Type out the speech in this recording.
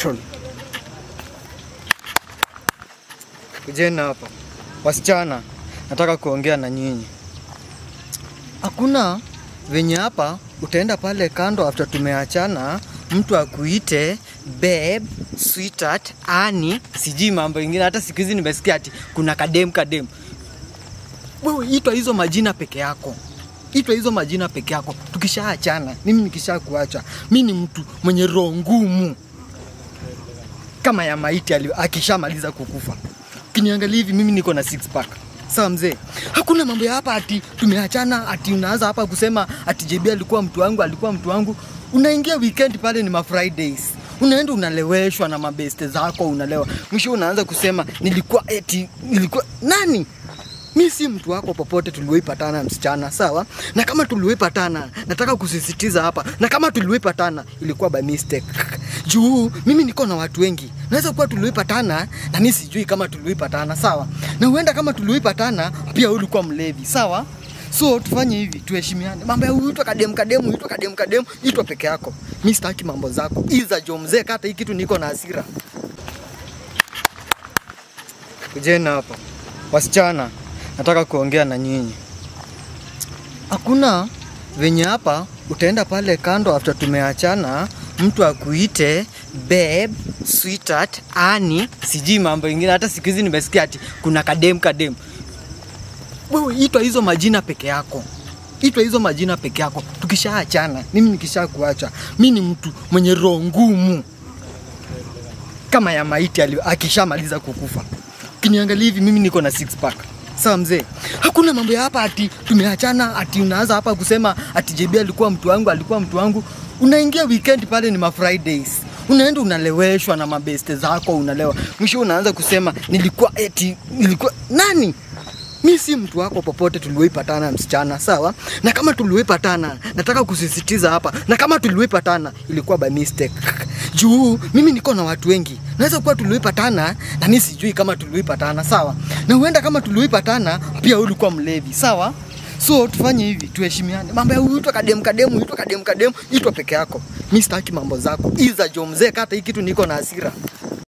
Troll. Kujeni hapa. Wasichana, nataka kuongea na nyinyi. Hakuna venye hapa utaenda pale kando after tumeachana, mtu akuite babe, sweetheart, ani, sijui mambo ingine. Hata siku hizi nimesikia ati kuna kadem kadem. Wewe itwa hizo majina peke yako. Itwa hizo majina peke yako. Tukishaachana, mimi nikishakuacha, mimi ni mtu mwenye roho ngumu kama ya maiti akishamaliza kukufa. Ukiniangalia hivi mimi niko na six pack. Sawa mzee. Hakuna mambo ya hapa ati tumeachana, ati unaanza hapa kusema ati JB alikuwa mtu wangu, alikuwa mtu wangu. Unaingia weekend pale ni ma Fridays. Unaenda unaleweshwa na mabeste zako, unalewa. Mwisho unaanza kusema nilikuwa eti nilikuwa nani? Mimi si mtu wako popote tuliwaipatana msichana, sawa? Na kama tuliwaipatana, nataka kusisitiza hapa, na kama tuliwaipatana ilikuwa by mistake. Juu mimi niko na watu wengi. Naweza kuwa tuliwaipatana na mimi sijui kama tuliwaipatana, sawa? Na huenda kama tuliwaipatana pia ulikuwa mlevi, sawa? So tufanye hivi, tuheshimiane. Mambo ya uitwa kadem kadem, uitwa kadem kadem, itwa peke yako. Mimi sitaki mambo zako. Iza jo mzee, kata hii kitu niko na hasira. Kujeni hapa. Wasichana, nataka kuongea na nyinyi. Hakuna venye hapa utaenda pale kando after tumeachana, mtu akuite babe, sweetheart, ani, sijui mambo ingine. Hata siku hizi nimesikia ati kuna kadem kadem. Wewe itwa hizo majina peke yako. Itwa hizo majina peke yako. Tukishaachana, mimi nikishakuacha, mimi ni mtu mwenye roho ngumu kama ya maiti akishamaliza kukufa. Ukiniangalia hivi mimi niko na six pack. Sawa mzee. Hakuna mambo ya hapa ati tumeachana, ati unaanza hapa kusema ati JB alikuwa mtu wangu, alikuwa mtu wangu. Unaingia weekend pale ni ma Fridays. Unaenda unaleweshwa na mabeste zako, unalewa. Mwisho unaanza kusema nilikuwa eti nilikuwa nani? Mimi si mtu wako popote tuliwaipatana msichana, sawa? Na kama tuliwaipatana, nataka kusisitiza hapa, na kama tuliwaipatana ilikuwa by mistake. Juu mimi niko na watu wengi. Naweza kuwa tuliwaipatana na mimi sijui kama tuliwaipatana, sawa? Na huenda kama tuliwaipatana pia ulikuwa mlevi, sawa? So tufanye hivi, tuheshimiane. Mambo ya uitwa kadem kadem, uitwa kadem kadem, itwa peke yako. Mimi sitaki mambo zako. Iza jo mzee, kata hii kitu niko na hasira.